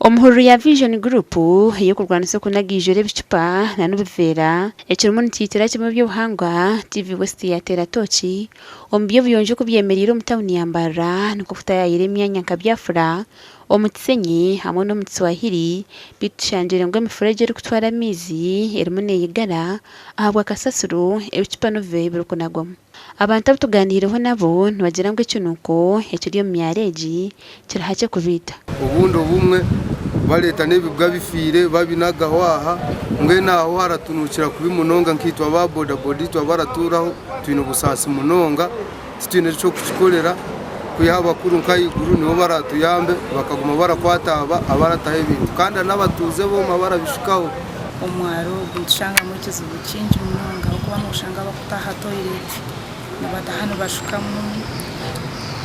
Omuhururu ya Vision Group ey'okurwanisa okunagaijura ebicupa na n'obuveera ekirimu nikiitira kimwe eby'obuhangwa, TV West yateera tooki omu by'obuyonjo oku byemereire omu tauni ya Mbarara nikwo kutayaayira emyanya nka Biafra, omu Kisenyi hamwe n'omu Kiswahili beitu tushangire ngu emifuregye erikutwara amaizi erimu neyigara ahabwa kasasiro ebicupa n'obuveera ebirikunagwamu. Abantu abu tugaaniireho nabo nibagira ngu ekinuuko ekiri omu myaro egi kiri hakye kubaita. Obundi obumwe bareeta n'ebibwa bifiire babinagaho aha, mbwenu aho haratunuukira kubi munonga nkaitwe aba bodaboda itwe abaratuuraho twine obusaasi munonga titwine eky'okukikorera kwiha abakuru nk'ahaiguru nibo baratuyambe bakaguma barakwata aba abarataho ebintu kandi n'abatuuze boona barabishukaho. Omwaro ogu nitushangamu ekizibu kingi munonga ahabw'okuba noshanga abakutaaha toyireti nibataaha nibashukamu,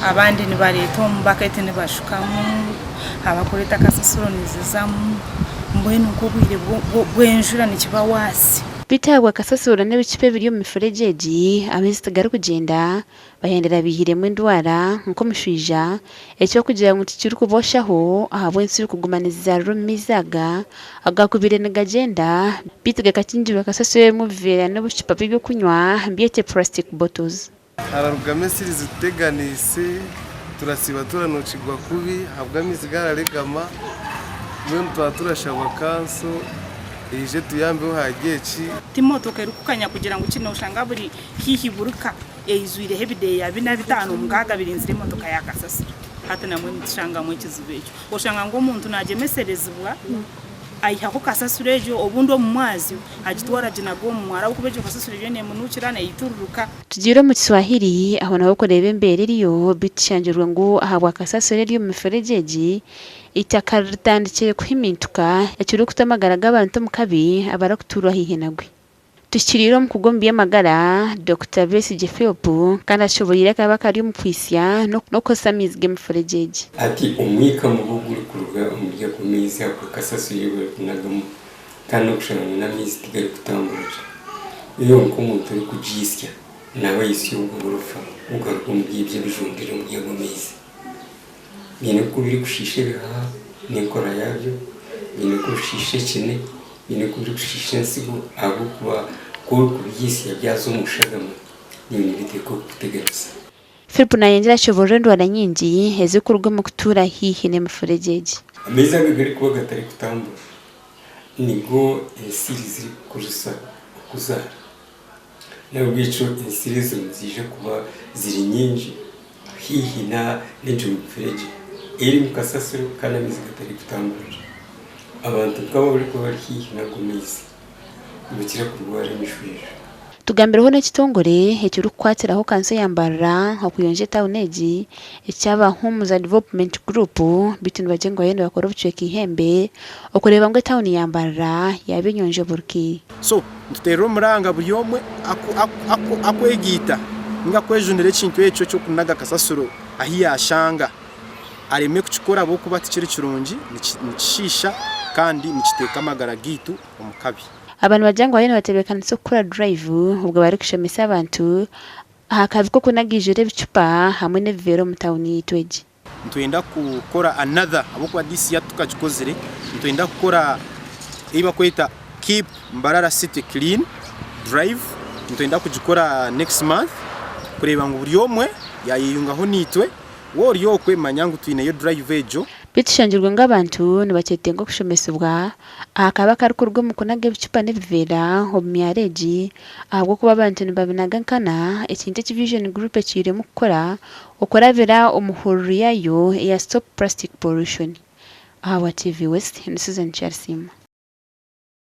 abandi nibareeta omu baketi nibashukamu, abakureeta kasasiro nizizamu, mbwenu nk'obwire bw'enjura nikiba waasi. Beitu ahabwa kasasiro n'ebicupa ebiri omu mifuregye egi, amaizi tigarikugyenda, Bahendera baihiremu endwara nk'omushwija, eky'okugira ngu tikirikubooshaho ahabw'ensi kuguma nizizaarira omu maizi aga agaakubaire nigagyenda beitu gakakingirwa kasasiro erimu obuveera n'obucupa bw'ebyokunywa byete plastic bottles. Hararugamu ensiri zituteganiise, turasiiba turanukirwa kubi ahabw'amaizi gararegama, mbwenu twaba turashaba kanso eije etuyambeho ahari eki. Ti motoka erikukanya kugira ngu ki noshanga buri haihi buri ka eijwireho ebideeya bina, bitaano, mukaaga birinzire emotoka ya kasasiro. Hati nabwo nitushangamu ekizibu ekyo. Oshanga ngu omuntu nagyemeserezibwa aihaho kasasiro egyo obundi omu mwazyo agitwara aginaga omu mwaro ahabw'okuba egyo kasasiro eriyo nemunuukira neitururuka. Tugiire omu Kiswahili aho naho kureeba embeera eriyo beitu tushangirwe ngu ahabwa kasasiro eri omu mifuregye egi, eitaka ritandikire kuhimintuka ekirikuta amagara g'abantu omu kabi abarikutuurwa haihi nagwe. Tuhikiriire omukugu omu by'amagara, Dokita Besigye Philp kandi ashoboreire akabi akari omu kwitsya n'okukozesa amaizi g'emifuregye egi. Ati, Omwika mubi ogurikuruga omuri ago maizi ago kasasiro ei barikunagamu kandi n'okushanga ngu n'amaizi tigarikutambura gye. Iwe nk'omuntu orikugiitsya nawe oitsya obwo burofa ogaruka omuri ebyo ebijundire omuri ago maizi. Biine oku birikushiisha ebihaha n'enkora yaabyo, biine oku bishiisha ekine, biine oku birikushiisha ensigo ahabw'okuba ku orikubyitsya byaza omu shagama naiwe nibiteekwa kukuteganisa. Philip nayongyera ashoboorora endwara nyingi ezirikuruga omu kutuura haihi n'emifuregye egi. Amaizi aga garikuba gatarikutambura nigo ensiri zirikukozesa okuzaara. N'ahabw'ekyo ensiri ezo niziija kuba ziri nyingi haihi n'egyo mifuregye erimu kasasiro kandi amaizi gatarikutambura. Abantu nk'abo abarikuba bari haihi n'ago maizi nibakira kurwara emishwijo. Tugambireho n'ekitongore ekirikukwatiraho kanso ya Mbarara okuyonja etauni egi ekyaba Humuza Development Group beitu nibagira ngu bariyo nibakora obucweka eihembe okureeba ngu etauni ya Mbarara yaaba enyonjo buri kaire. So nituteerera omuranga buri omwe akwegaita ninga kwejunira ekintu ekyo eky'okunaga kasasiro ahi yaashanga areme kukikora ahabw'okuba tikiri kirungi, nikishiisha kandi nikiteeka amagara gaitu omu kabi. Aba nibagira ngu bariyo nibatebeekanisa okukora drive obwo barikushomesa abantu aha kabi k'okunagaijura ebicupa hamwe n'ebiveera omu tauni yaitu egi. Nitwenda kukora another ahabw'okuba this year titukagikozire, nitwenda kukora ei barikweta keep Mbarara city clean drive, nitwenda kugikora next month kureeba ngu buri omwe yayeyungaho naitwe, waaba ori okwe manya ngu twineyo drive egyo. Beitu kishangirwe ngu abantu nibakyetenga okushomesibwa aha kabi akarikuruga omu kunaga ebicupa n'ebiveera omu myaro egi ahabw'okuba abantu nibabinaga nkana, ekintu eki Vision Group ekiiremu kukora Okurabira omu hururu yaayo eya Stop Plastic Pollution. Ahabwa TV West, ndi Susan Kyarisiima.